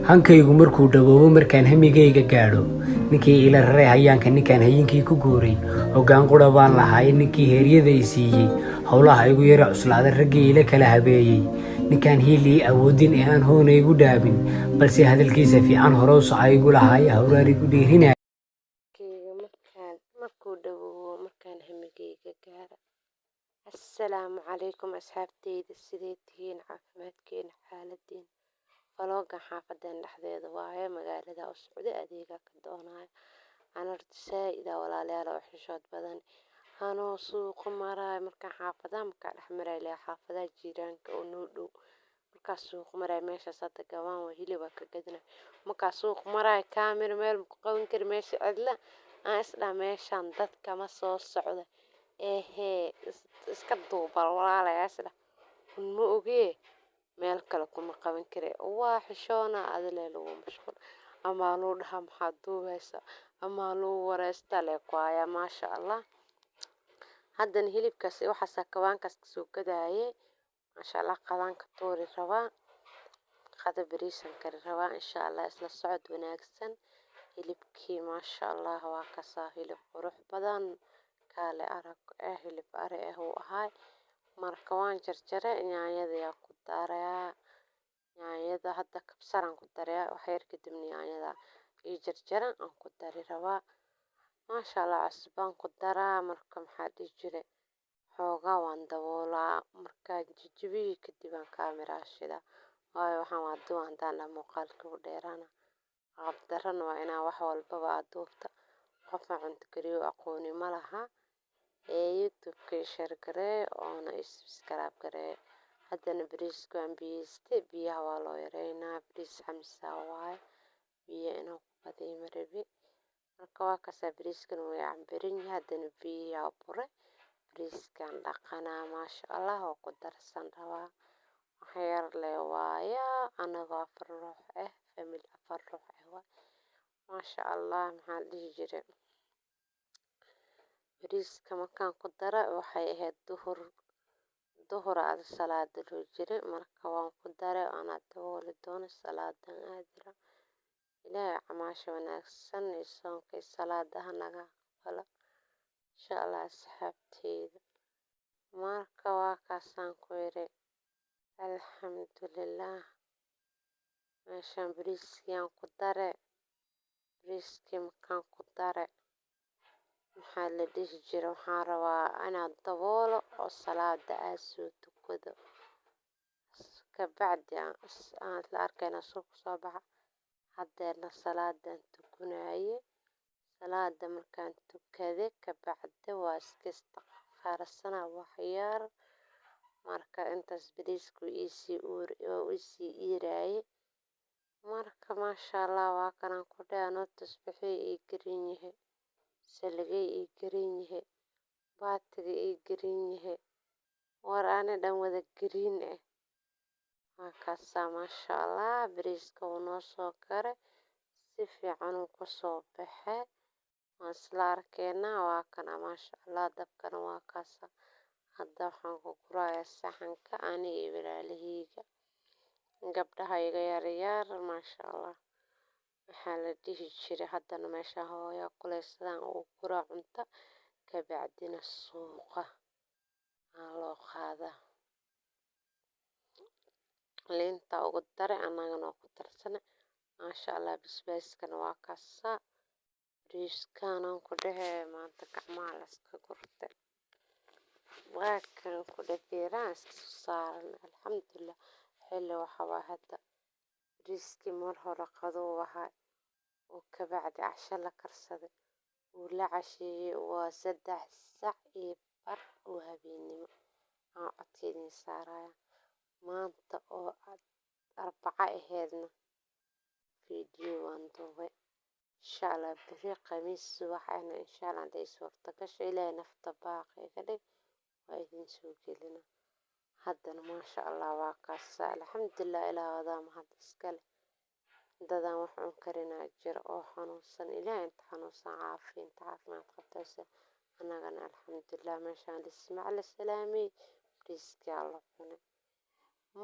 Hankaygu markuu dhawoobo, markaan hamigayga gaadho, ninkii ila raray hayaanka, ninkaan hayinkii ku guuray, hoggaan qura baan lahaay, ninkii heeryada i siiyey, howlaha igu yara cuslaaday, raggii ila kala habeeyey, ninkaan hiil ii awoodin ee aan hoona igu dhaabin, balse hadalkiisa fiican hore u soca igu lahaay, hawraar igu dhiirinaya. Kayga markaan markuu dhawoobo, markaan hamigayga gaaro. Assalaamu calaykum asxaabteyda, sidee tihiin? Caafimaadkeena, xaaladiin? Vlog-gan xaafadan dhexdeeda waaye, magaalada u socday, adeega ka doonayo. Aan horta saa-id aa walaalayaal oo xishood badan. Anoo suuqa maraayo, markaan xaafadaha markaa dhex marayo ilaa xaafadaha jiiraanka oo noo dhow, markaa suuqa maraayo, meeshaas hadda gabaan waa hilib aa ka gadanayo. Markaa suuqa maraayo, kaamira meel ma ku qaban kari, meesha cidla aan isdhaha meeshaan dadka ma soo socda ehee, iska duubal walaalayaa isdhah ma ogee, meel kale kuma qaban kari. Waa xishoona adile, lagu mashquul ama lagu dhahaa maxaad duubaysaa ama lagu wareystaa lee ku hayaa. Maasha Allah, haddana hilibkaas iyo waxaasaa kawaankaas kasoo gadaaye. Maasha Allah, qadaan ka tuuri rabaa, qada bariisan kari rabaa insha Allah. Isla socod wanaagsan. Hilibkii maasha Allah waa kasaa, hilib qurux badan, kaale arag eh, hilib ari ah uu ahaay. Marka waan jarjaray, yaanyada yaa ku darayaa. Yaanyada hadda kabsaraan ku darayaa wax yar, kadibna yaanyada ii jarjaran aan ku dari rabaa. Maasha Allah, cusbaan ku daraa. Marka maxaa dhihi jiray, xoogaa waan daboolaa. Markaan jajabiyey kadib aan kaamiraa shidaa, waayo waxaan waa duuba haddaan dhaho muuqaalka u dheeraana. Qaab darana waa inaa wax walbaba aad duubta. Qofaan cunto kariyo aqooni ma laha ee YouTube-ka i share garee oona i subscribe garee. Haddana bariiska waan biyeystay, biyaha waa loo yareynaa, bariis xamsa waaye, biyo inaan ku badiyo ma rabi. Marka waa kaasaa, bariiskana way cambiran yahay. Haddana biyaha buray, bariiskaan dhaqanaa. Maasha Allah, waa ku darsan rabaa, wax yar lee waaya. Anagoo afar ruux ah, family afar ruux ah waay. Maasha Allah, maxaa la dhihi jiray, bariiska markaan ku dara waxay ahayd duhur, duhur ada salaada loo jiray. Marka waan ku daray, anaa dabooli doono, salaadan aadi. Ilaahay camaasha wanaagsan iyo soonka iyo salaadaha naga aqbalo insha Allah. Asxaabteyda, marka waa kaasaan ku yiri alxamdulilah. Meeshaan bariiskii ku dare. Bariiskii markaan ku dare, maxaa la dhihi jiray, waxaan rabaa inaan daboolo oo salaada aad soo tukado, kabacdi aan isla arkayna suuq soo baxa. Haddeerna salaadan tukanaaye. Salaada markaan tukaday kabacdi waa iska istikfaarsanaa wax yar. Marka intaas bariisku isii iiraaye. Marka maasha Allah, waa kanaan ku dhahay, anoo tusbaxay ii garan yahay, saligay ii garan yahay, baatiga ii garan yahay, war ani dhan wada green ah. Waa kaasaa, maasha Allah, bariiska wuu noo soo karay, si fiican uu kusoo baxay. Waan isla arkeynaa. Waa kana, maasha Allah, dabkana waa kaasa. Hadda waxaan ku gurayaa saxanka, aniga iyo walaalaheyga, gabdhaha iga yaryar. Maasha Allah, maxaa la dhihi jiray, haddana meesha hooyo kuleysadaan ugu guraa cunto, kabacdina suuqa aa loo qaadaa. Liinta ugu daray, annagana waa ku darsanay. Maasha Allah, basbaaskana waa kaasaa. Bariiskanaan ku dhahe, maanta gacmaha la iska gurtay. Waa kan ku dheh, feeraha iska soo saaran. Alxamdulilah, xilli waxa waa hadda bariiskii mar hore qaduu ahaa oo kabacdi casho la karsaday uu la casheeyey. Waa 3:15 oo habeenimo aan codka idin saaraya. Maanta oo Arbaco aheydna video waan duubay. Insha Allah beri Khamiis subax ahna, insha Allah, hadday suurto gasho, Ilaahay nafta baaqi iga dhig, waa idin soo gelina. Haddana maasha Allah, waa kaasa. Alxamdulilah, Ilaah wadaa mahad iskale. Dadaan wax cun karinaa jiro oo xanuunsan. Ilaahay inta xanuunsan caafiya, inta caafimaad qabtayse. Annagana alxamdulilah, meeshaan dhismac la salaamay, bariiskii la cunay.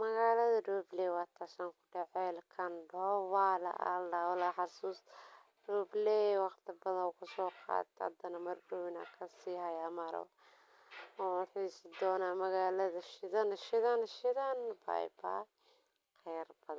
Magaalada Dhobley waa taasaan ku dhahay ceelkan dhoobaala alla wala xasuus Dhobley waqti badan kusoo qaata, haddana mar dhowna kasii hayaa maro oo xiisi doonaa magaalada shidan shidan shidan. Bye bye, kheyr badan.